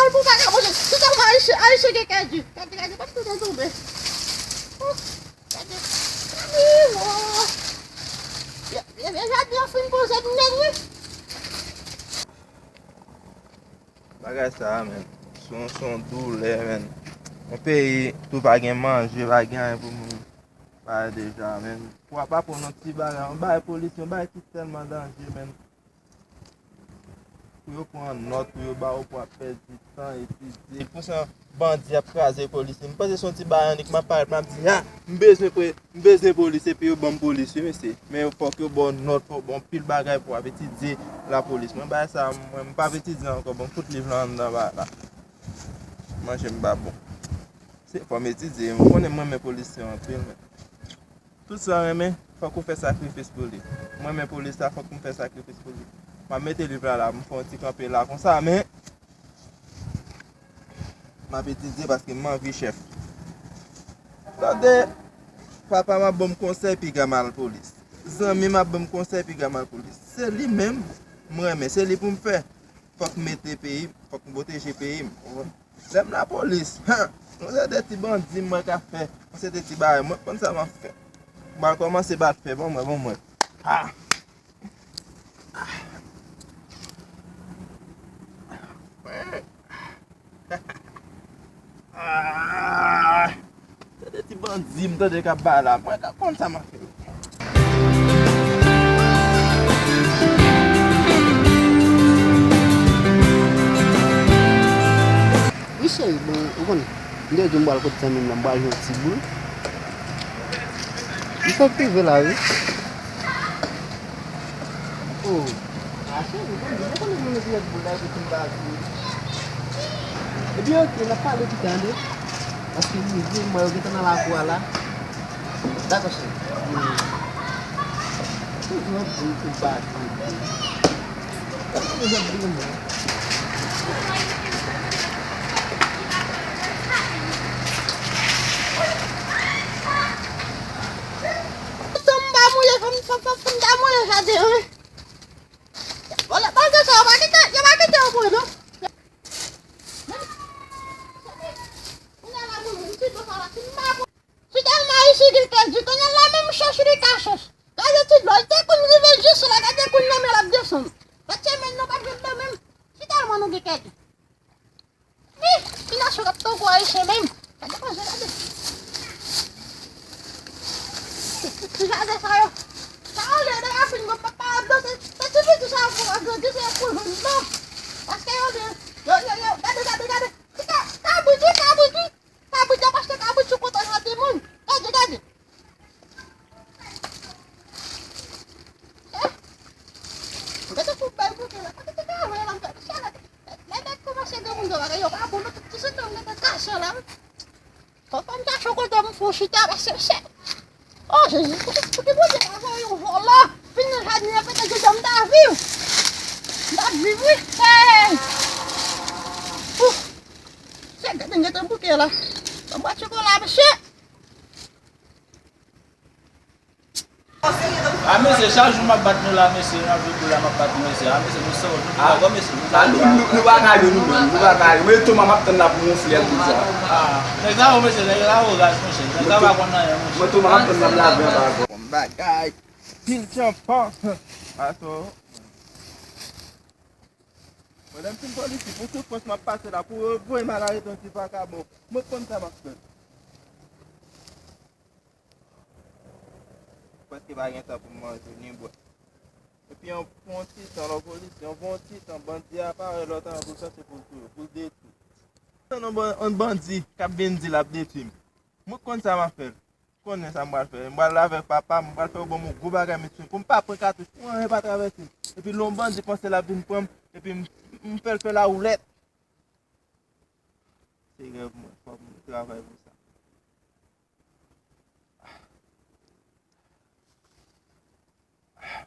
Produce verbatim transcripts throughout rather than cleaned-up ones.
Chita l pou bagay, mwen, chita l pou Ayisyen, Ayisyen gen kè di. Kè di, kè di, pa tout tonbe. Oh, kè di, kè di, oh. Byen, byen, byen, jodi an fin poze m nèg, wi. Bagay sa a, menm, se yon, se yon doulè, menm. Yon peyi tou pa gen manje, pa gen anyen pou moun. Bagay deja, menm. Pou w ap aprann yon ti bagay, yon bagay polis, yon bagay ki tèlman danje, menm. Pou yo pran nòt, pou yo ba w, pou w ap pèdi tan, etidye. Pou sa, bandi ap kraze polis. M panse se yon ti bagay annik m ap parèt, m ap di, a, m bezwen pre-, m bezwen polis, epi yo ban m polis, wi, mesye. Men yo fòk yo ba w nòt, fòk ba w anpil bagay pou w ap etidye lapolis. Mwen, bagay sa, mwen, m p ap etidye ankò, ban m fout liv lan anndan bagay la. Manje m pa bon. Se fò m etidye, m konnen m renmen polis yo anpil, men. Tout sa w renmen, fòk ou fè sakrifis pou li. Mwen menm polis la, fòk m fè sakrifis pou li. M ap mete liv la la, m fè yon ti kanpe la konsa, men m ap etidye paske m anvi chèf. Tande, papa m ap ban m konsèy piga mal polis. Zanmi m ap ban m konsèy piga mal polis. Se li menm m renmen, se li pou m fè. Fòk m mete peyi m, fòk m pwoteje peyi m. Lè m lapolis, han, yon seri de ti bandi m wè k ap fè yon seri de ti bagay, mwen konn sa m ap fè. M pral kòmanse bat fè, ban mwen, ban mwen. Ah! Ah! Tande ti bandi m tande k ap bay la. Mwen ka konn sa m ap fè. Wi cheri, bon, ou konnen, m te di w m pral kote zanmi m nan, m pral jwe yon ti boul. M fèk rive la, wi. Oh, a cheri, bon, mwen konnen mwen mete lòt boul la epi tou m pa jwe. Ebyen, oke, n ap pale pita, tande. Paske m rive, m wè yo gentan nan lakou a la. Dakò, cheri. Toujou ap di m pou m pa jwe. Toujou ap di m. Fanm pa mouye, fanm, fanm, fanm, fanm ta mouye jaden an, wi. Vòlè, vòlè sa yo pa kite, yo pa kite yo mouye, non. Kounye a la, mwen, mwen, ti dlo sa la, si m pa pran. Si tèlman isi gen kè di, kounye a la, menm chèch li ka chèch. Gade ti dlo, li te konn rive jis la, gade kounye a men l ap desann. Gade chèmen nou pa jwenn nan menm. Si tèlman nou gen kè di. Ih, ki nasyon k ap tankou Ayisyen menm? Gade manje, gade. Ti jaden sa yo. Sa yo lè de afin gwo papa ap danse. Se ti piti sa yo pou yo grandi, se yo pou jwenn non. Paske yo lè, yo, yo, yo, gade, gade, gade. Ti ka-, kabrit, wi, kabrit, wi. Kabrit, yo pa achte kabrit sou konta nan timoun. Gade, gade. Eh, gade pou bèl bouke la. Kote te ka voye la, m fè, mesye la. Lè nèg kòmanse gen moun yo bagay, yo pa bon, non, tout ti sou tan, m gentan kache la. Fò, fò m chache yon kote m fè yon chita, paske se, oh, Jezi, pou ki, pou ki Bondye ta voye yon vòlò vin nan jaden an, pete jaden an, m ta viv. M ta viv, wi. Hey! Ouf! Se gade m gentan bouke la. Ban m bwè chokola, mesye. A mesye, chak jou m ap bat nou la, mesye, n ap jwe boul la, m ap bat nou, mesye. A mesye, nou sòt, nou tou dakò, mesye, nou sòt. Nou pa ka jwe nou menm, nou pa ka jwe. Men Toma m ap tann la pou m wonfle l konsa. A, nèg sa yo, mesye, nèg sa yo raz, mesye. Nèg sa pa konn anyen, mesye. Mwen Toma m ap tann la pou m lave anba ankò. Bon bagay, pil tchanpan. Ato. Mwen, lè m fin pran lisi, pou soufrans m ap pase la, pou yo voye m al arete yon ti vakabon. Mwen konn sa m ap fè. Prèske pa gen tan pou m manje ni bwè. Epi yon bon ti tan, lè w polis, yon bon ti tan, bandi a parèt lòt an pou l chèche pou l touye w, pou l detwi w. Tann yon ban-, yon bandi k ap vin di l ap detwi m. Mwen konn sa m ap fè. Konnen sa m pral fè. M pral avèk papa m, m pral fè yo ban m yon gwo bagay, mesye, pou m pa pran katouch, pou anyen pa travèse m. Epi lè yon bandi panse l ap vin pran m, epi m, m fè l fè lawoulèt. Se rèv mwen, fòk m travay pou sa. Ah. Ah.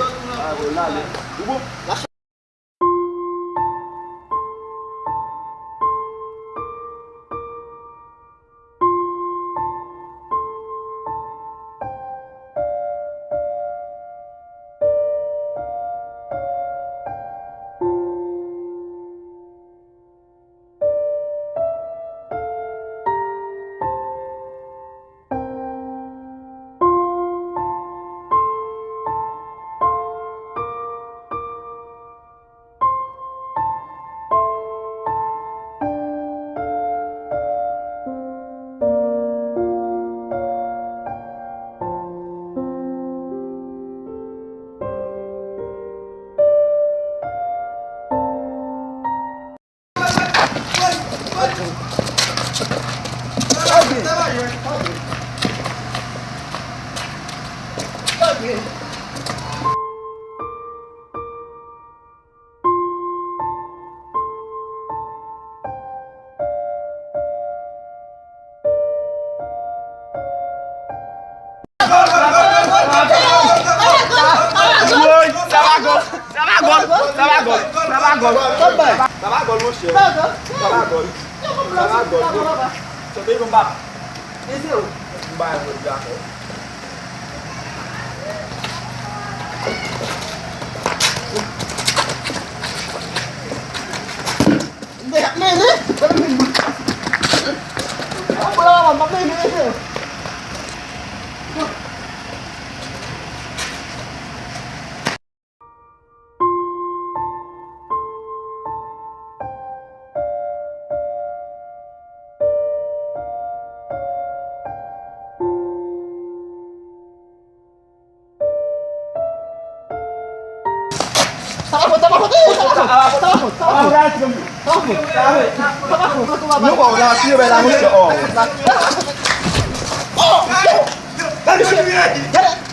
Ou bon? Woy, sa pa gòl, sa pa gòl, sa pa gòl, sa pa gòl, sa pa gòl, monchè. Sa pa gòl. Sa pa gòl. Sa pa gòl. Sa pa gòl. Men, men, men, men, men. Sa pa fòt, sa pa fòt, sa pa fòt, sa pa fòt. Sa pa fòt. Nou ba w la, si yo bay la, monchè, oh. Oh! Gade misye! Gade!